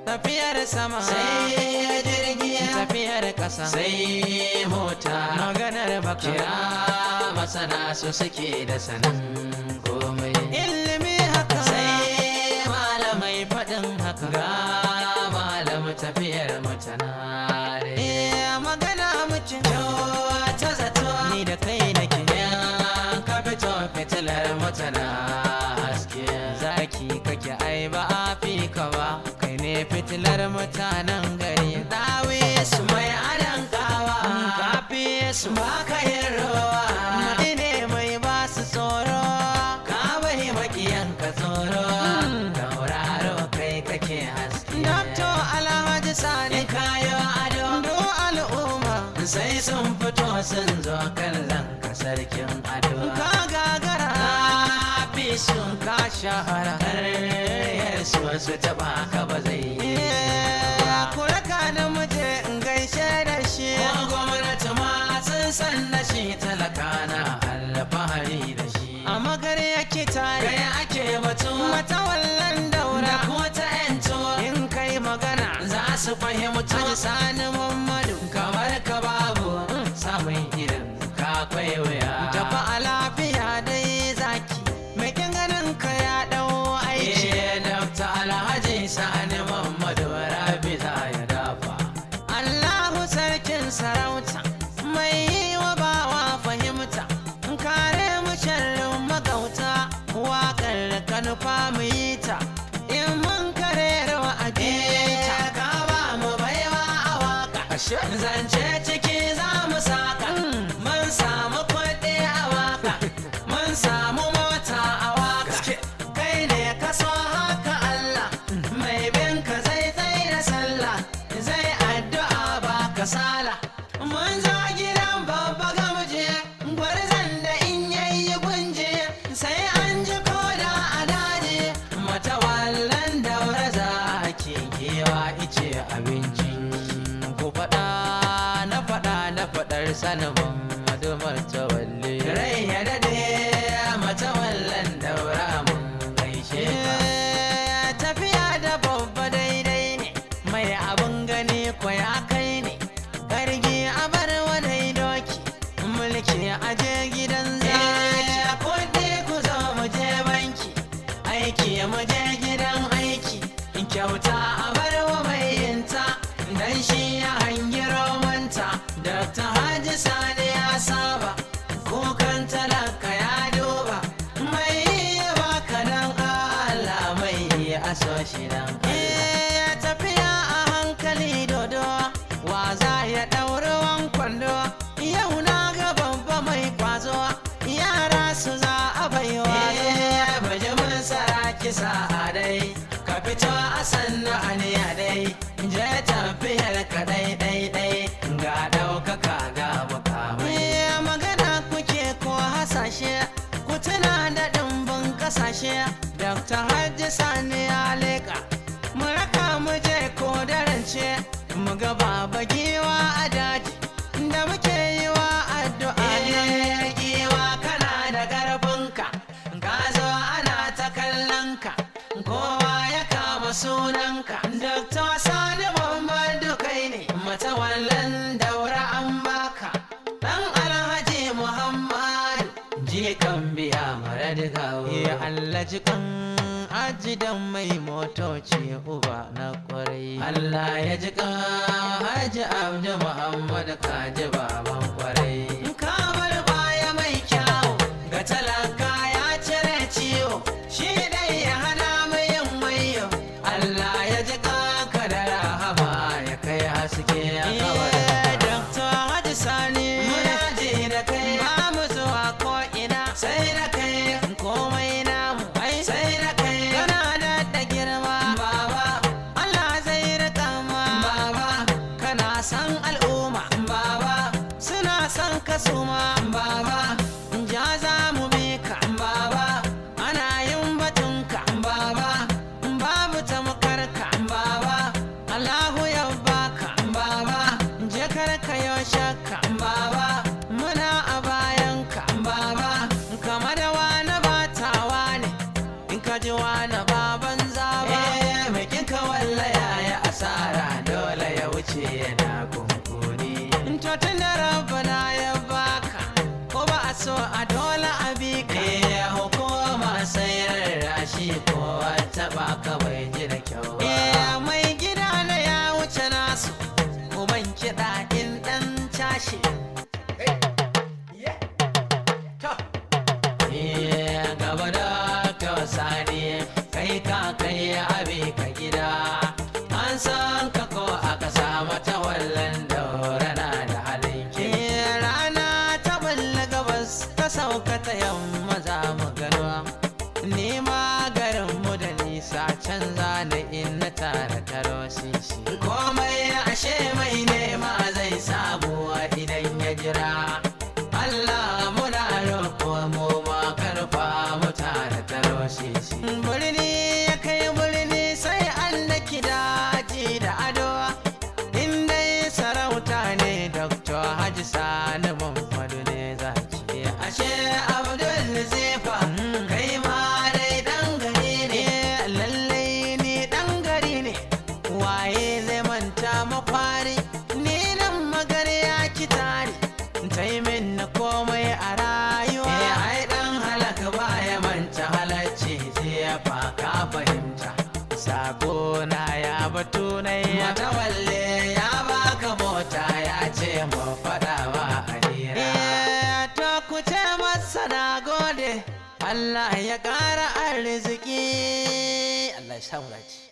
Tafiyar sama sai jirgi, tafiyar ƙasa sai mota. Maganar baka Kira masana, su suke da sanin komai. Ilimi haka Sai malamai. Mai faɗin haka. Ga malam, tafiyar mutana. Eh, magana muke. Ta zato. Ni da kai nake. Yan ka fito, fitilar mutana haske. Zaki kake, ai ba a fi ka ba. Kai ne fitilar mutanen gari. Dawe su Mai adan kawa. Kafi su. Ba ka yin rawa. Mai ne mai ba su tsoro. Ka bai makiyan ka tsoro. Tauraro kai kake haske. Doctor Alhaji Sani. In kayo ado, Do al'umma sai sun fito sun zo kallon ka, sarkin ado. Ka gagara. Ka fi su. Ka shahara. Karyar su su taba ka ba zai yi. Eh, kula ka na muje in gaishe da shi. Ko gwamnati ma sun san da shi, talaka na alfahari da shi. A magar yake tare. Kai ake batu. Matawallan Da Daura. ko ta yanto. In kai magana za su fahimci. Haji Sani Muhammadu. Kamar ka babu, samun irin ka wuya. Tafi a lafiya dai zaki. Mai kin ganin ka ya dau aiki. Eh, Dr. Alhaji Sani Muhammadu, Rabi za ya dafa. Allahu sarkin sarauta, mai yi wa bawa fahimta, kare mu sharrin magauta. Waƙar ka nufa mu yi ta, in mun kare rawa a ta. Ka ba mu baiwa a waka, zance ciki za mu saka. Mun samu kuɗi a waka, mun samu mota a waka. Kai ne ka so haka Allah, mai bin ka zai tsai da sallah, zai addu'a ba kasala. Mun zo gidan babba gamje, gwarzon da in yayi gunje sai an ji koda a daji. Matawallan Daura, zaki giwa ice abincin. Ku faɗa na faɗa na faɗar sanin Muhammadu Matawalle. Rai ya dade, Matawallan Daura, mun gaishe ka. Eh, tafiya da babba daidai ne, mai abin gani ko ya kai ne. Kargi a bar wadai doki, mulki aje gidan zaki. Eh, kuɗi ku zo mu je banki, aiki mu je gidan aiki. Kyauta a bar wa mai yinta, dan shi ya hangi romanta. Dr. Haji Sani ya saba kukan talaka, ya duba mai yi baka dan Allah, mai yi a so shi dan Allah. Eh, tafiya a hankali dodo, wa za ya ɗauri wan kwando? Yau na ga babba mai kwazo, yara su za a baiwa. Eh, bajimin saraki sa'a dai, ka fito a sannu aniya dai, je tafiyar ka dai dai dai, ga ɗaukaka ga mukamai. Eh, magana kuke ko hasashe? Ku tuna da ɗimbin ƙasashe. Dr. Hajji Sani ya leƙa, mu raka mu je ko darance, mu ga baba giwa a daji da muke yi wa addu'a. Eh, giwa kana da ƙarfinka, ka zo ana ta kallonka, kowa ya kama sunanka. Dr. Sani Muhammadu, kai ne Matawallan Daura, an baka. Dan Alhaji Muhammad, jikan biya mara gawo. Ya Allah jikan ajidan mai motoci, uba na kwarai. Allah ya ji kan Haji Abdu Muhammad, kaji baban kwarai. Ka bar baya mai kyau ga talaka, ya cire ciwo, shi dai ya hana mu yin wayo. Allah ya ji ka da rahama, ya kai haske ya kawar. Dr. Haji Sani. Muna ji da kai. Ba mu zuwa ko ina sai da kai. Komai namu ai sai da kai. Kana da girma. Baba. Allah zai rika ma. Baba. Kana san al'umma. Baba. Suna son ka. Kowa taɓa ka bai ji da kyau ba. Eh, mai gida na ya wuce nasu, uban kiɗa in ɗan cashe. Eh, gaba da Sani, kai ka kai abi ka gida. An san ka ko aka samu ta wallan Daura na da halin kirki. Eh, rana ta balla gabas ta sauka ta yamma za mu gano. Ni ma garinmu da nisa canza na in na tara taro sisi. Komai ashe mai nema zai samu idan ya jira. Allah muna roƙo mu ma karfa mu tara taro sisi. Birni ya kai birni sai an daki daji da ado. In dai sarauta ne, Dr. Haji Sani Muhammadu ne zaki. Ashe Abdul Zefa, kai ma dai dan gari ne. Eh, lallai ni dan gari ne, waye zai manta makwari? Ni nan magarya kitari, taimin na komai a rayuwa. Eh, ai dan halaka baya manta halacci, Zefa ka fahimta. Sako na ya batu na ya. Matawalle ya baka mota, ya ce mu faɗawa a hira. Eh, to ku ce masa na gode, Allah ya ƙara arziki, Allah ya samu dace.